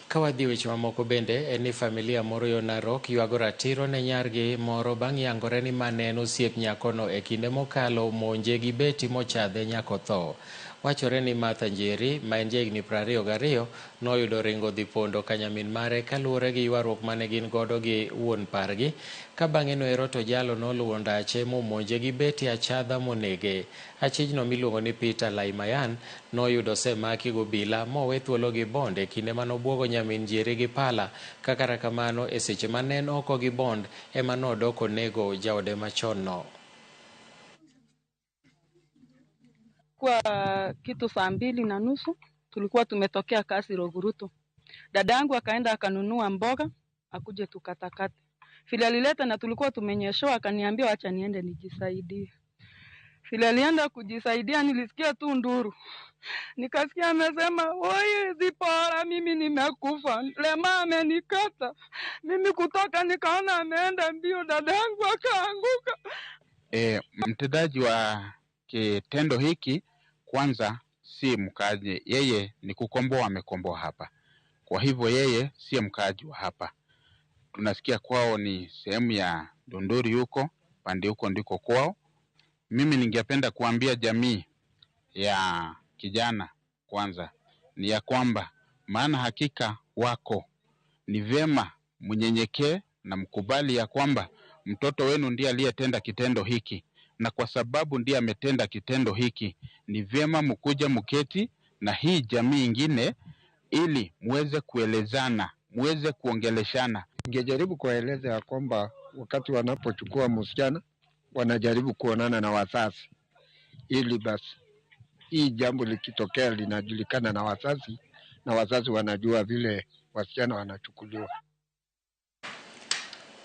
Ka wadhi weche mamoko bende en ni familia moro yo Narok ywago ratiro ne nyargi moro bang' yangore ni mane en osiep nyakono e kinde mokalo monje gi beti mochadhe nyaka otho. Wachore ni Martha Njeri ma en jahigni 22 noyudo ringo dhi pondo ka nyamin mare kaluwore gi ywaruok mane gin godo gi wuon pargi. Ka bang'e noero to jalo noluwo ndache momonje gi beti achadha monege. Achijno miluongo ni Peter Laimayan noyudo osemaki gobila mowe thuolo gi bond e kinde manobuogo nyamin Njeri gi pala. Ka kata kamano e seche mane en oko gi bond ema nodok onego jaode machon no. Kwa kitu saa 2:30 tulikuwa tumetokea kasi Roguruto. Dada yangu akaenda akanunua mboga akuje tukatakate. Vile alileta na tulikuwa tumenyeshewa, akaniambia acha niende nijisaidie. Vile alienda kujisaidia nilisikia tu nduru. Nikasikia amesema, "Oi Zipora, mimi nimekufa. Lema amenikata." Mimi kutoka nikaona ameenda mbio, dada yangu akaanguka. Mtendaji wa kitendo hiki kwanza si mkaaji, yeye ni kukomboa, amekomboa hapa. Kwa hivyo yeye si mkaaji wa hapa. Tunasikia kwao ni sehemu ya Dondori huko, pande huko ndiko kwao. Mimi ningependa kuambia jamii ya kijana kwanza ni ya kwamba maana hakika wako ni vyema mnyenyekee na mkubali ya kwamba mtoto wenu ndiye aliyetenda kitendo hiki, na kwa sababu ndiye ametenda kitendo hiki ni vyema mkuja mketi na hii jamii ingine ili muweze kuelezana, muweze kuongeleshana. Ningejaribu kuwaeleza ya kwamba wakati wanapochukua msichana wanajaribu kuonana na wazazi, ili basi hii jambo likitokea linajulikana na wazazi, na wazazi wanajua vile wasichana wanachukuliwa.